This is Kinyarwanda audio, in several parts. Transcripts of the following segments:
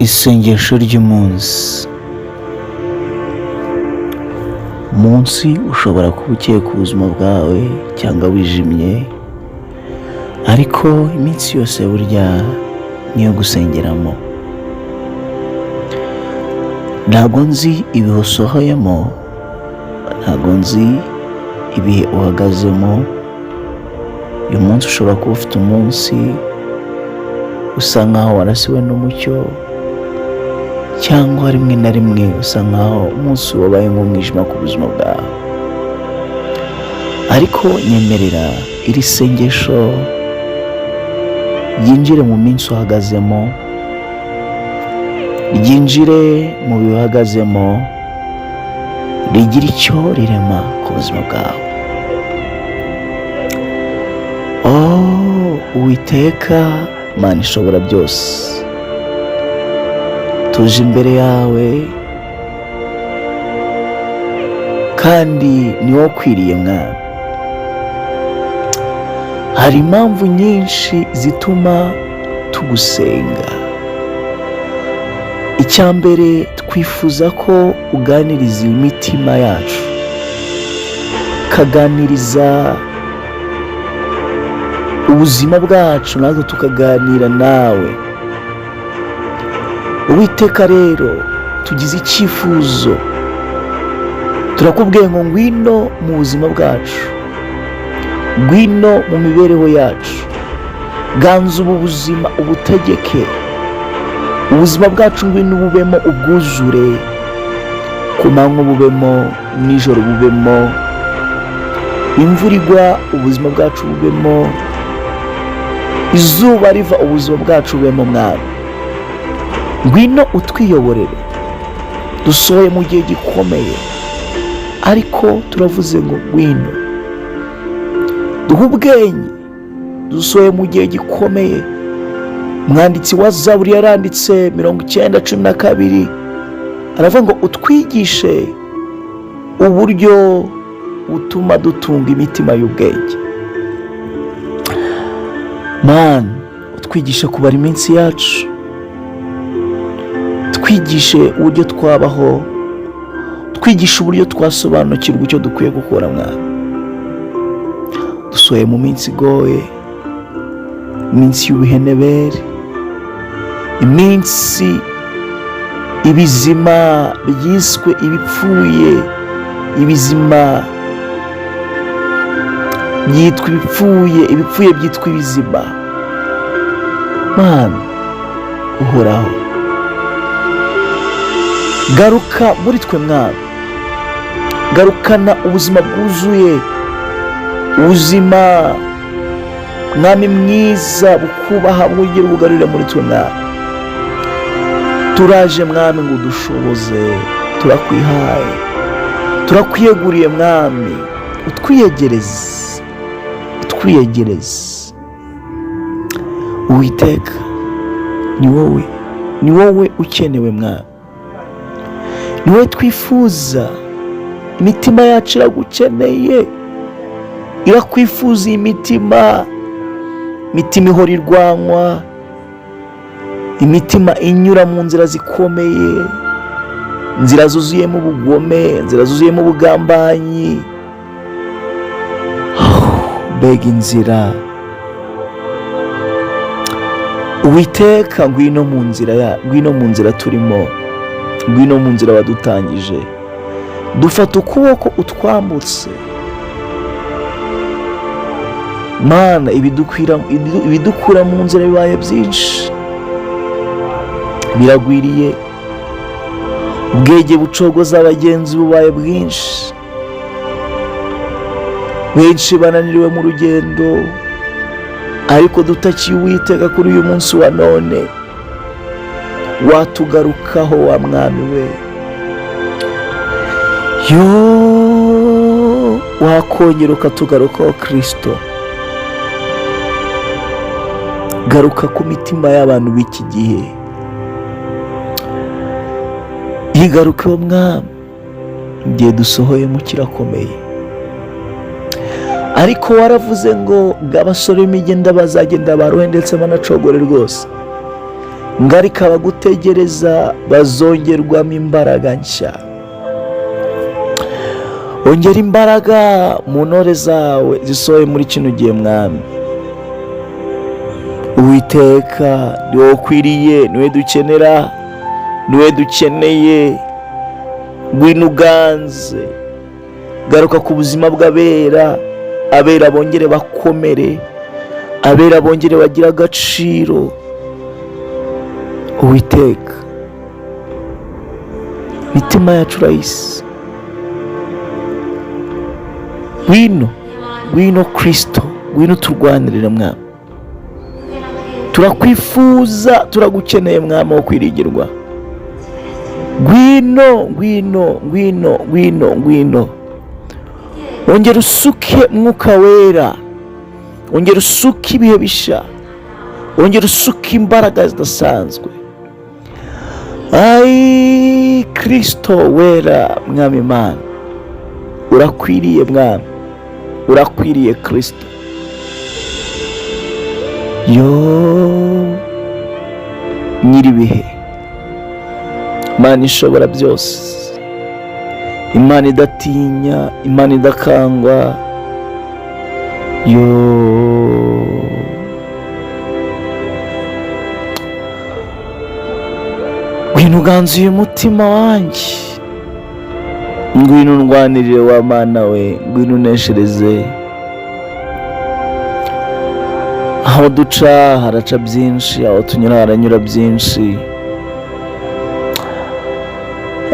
Isengesho ry'umunsi. Munsi ushobora kuba ukeye ku buzima bwawe cyangwa wijimye, ariko iminsi yose burya niyo gusengeramo. Ntabwo nzi ibihe usohoyemo, ntabwo nzi ibihe uhagazemo. Uyu munsi ushobora kuba ufite umunsi usa nkaho warasiwe n'umucyo, cyangwa rimwe na rimwe usa nkaho umunsi wabaye nk'umwijima ku buzima bwawe. Ariko nyemerera iri sengesho ryinjire mu minsi uhagazemo, ryinjire mu bihe uhagazemo, rigire icyo rirema ku buzima bwawe. Oh, Uwiteka Mana ishobora byose, tuje imbere yawe kandi ni wowe ukwiriye, Mwami. Hari impamvu nyinshi zituma tugusenga. Icya mbere, twifuza ko uganiriza imitima yacu, ukaganiriza ubuzima bwacu, natwe tukaganira nawe. Uwiteka, rero tugize icyifuzo, turakubwiye ngo ngwino mu buzima bwacu, ngwino mu mibereho yacu, ganza ubu buzima, ubutegeke ubuzima bwacu, ngwino ububemo, ubwuzure, ku manywa bubemo, nijoro bubemo, imvura igwa ubuzima bwacu bubemo, izuba riva ubuzima bwacu bubemo. Mwami, ngwino utwiyoborere. Dusohoye mu gihe gikomeye, ariko turavuze ngo ngwino duhe ubwenge. Dusohoye mu gihe gikomeye. Umwanditsi wa Zaburi yaranditse 90:12, aravuga ngo utwigishe uburyo butuma dutunga imitima y'ubwenge. Mana, utwigishe kubara iminsi yacu, twigishe uburyo twabaho, twigishe uburyo twasobanukirwa icyo dukwiye gukora. Mwana, dusohoye mu minsi igoye, iminsi y'ubuhenebere, iminsi ibizima byiswe ibipfuye, ibizima byitwa ibipfuye, ibipfuye byitwa ibizima. Mana uhoraho, garuka muri twe. Mwana, garukana ubuzima bwuzuye, ubuzima, Mwami mwiza, bukubaha, bwongere ubugarurire muri twe. Mwami, turaje, Mwami, ngo udushoboze. Turakwihaye, turakwiyeguriye, Mwami, utwiyegereze, utwiyegereze. Uwiteka, ni wowe, ni wowe ukenewe, Mwami, ni wowe twifuza. Imitima yacu iragukeneye, irakwifuza. Iyi mitima, imitima ihora irwanywa, imitima inyura mu nzira zikomeye, inzira zuzuyemo ubugome, inzira zuzuyemo ubugambanyi. Mbega inzira! Uwiteka, ngwino mu nzira ya ngwino mu nzira turimo, ngwino mu nzira wadutangije, dufata ukuboko utwambutse. Mana, ibidukura mu nzira bibaye byinshi, biragwiriye. Ubwenge bucogoza abagenzi bubaye bwinshi, benshi bananiriwe mu rugendo. Ariko dutakiye Uwiteka kuri uyu munsi wa none, watugarukaho, wa Mwami we, yo wakongera ukatugarukaho. Kirisito, garuka ku mitima y'abantu b'iki gihe, yigarukeho, Mwami. Igihe dusohoyemo kirakomeye, ariko waravuze ngo abasore b'imigenda bazagenda baruhe ndetse banacogore rwose. Ngo ariko abagutegereza bazongerwamo imbaraga nshya. Ongera imbaraga mu ntore zawe zisohoye muri kino gihe, Mwami. Uwiteka, ni wowe ukwiriye, niwe dukenera, niwe dukeneye. Ngwino uganze, garuka ku buzima bw'abera, abera bongere bakomere, abera bongere bagire agaciro. Uwiteka, imitima yacu urayisi. Ngwino, ngwino Kirisito, ngwino turwanirire, Mwami. Turakwifuza, turagukeneye, Mwami wo kwiringirwa. Ngwino, ngwino, ngwino, ngwino, ngwino. Ongera usuke Mwuka Wera, ongera usuke ibihe bishya, ongera usuke imbaraga zidasanzwe. Ayi Kirisito wera, Mwami Imana, urakwiriye, Mwami, urakwiriye Kirisito. Yo nyir'ibihe, Imana ishobora byose, Imana idatinya, Imana idakangwa, yo ngwino uganzuye umutima wanjye, ngwino undwanirire wa Mana we, ngwino uneshereze. Aho duca haraca byinshi, aho tunyura haranyura byinshi,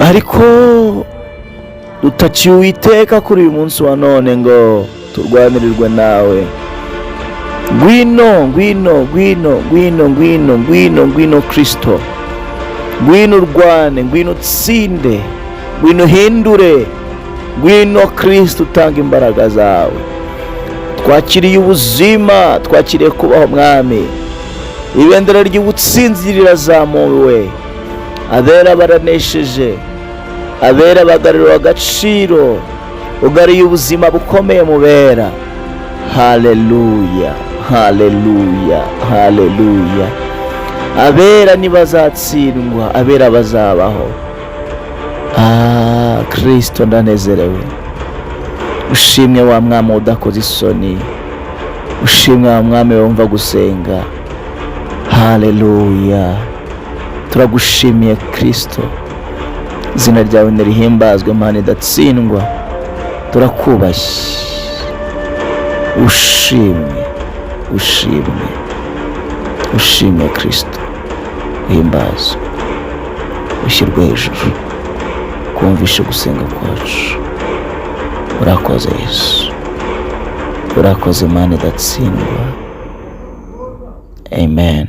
ariko dutakiye Uwiteka kuri uyu munsi wa none ngo turwanirirwe nawe. Ngwino, ngwino, ngwino, ngwino, ngwino, ngwino, ngwino Kirisito, ngwino urwane, ngwino utsinde, ngwino uhindure, ngwino Kirisito utanga imbaraga zawe. Twakiriye ubuzima, twakiriye kubaho, Mwami. Ibendera ry'ubutsinzi rirazamuwe, abera baranesheje, abera bagaruriwe agaciro, ugariye ubuzima bukomeye mu bera. Haleluya, haleluya, haleluya. Abera ntibazatsindwa, abera bazabaho. Ah, Kirisito, ndanezerewe. Ushimwe wa Mwami udakoze isoni, ushimwe wa Mwami wumva gusenga. Haleluya, turagushimiye Kirisito, izina ryawe nirihimbazwe, Mana idatsindwa. Turakubashye, ushimwe, ushimwe, ushimwe Kirisito, uhimbazwe, ushyirwe hejuru, kumvishe gusenga kwacu. Urakoze Yesu, urakoze Mana idatsindwa. Amen.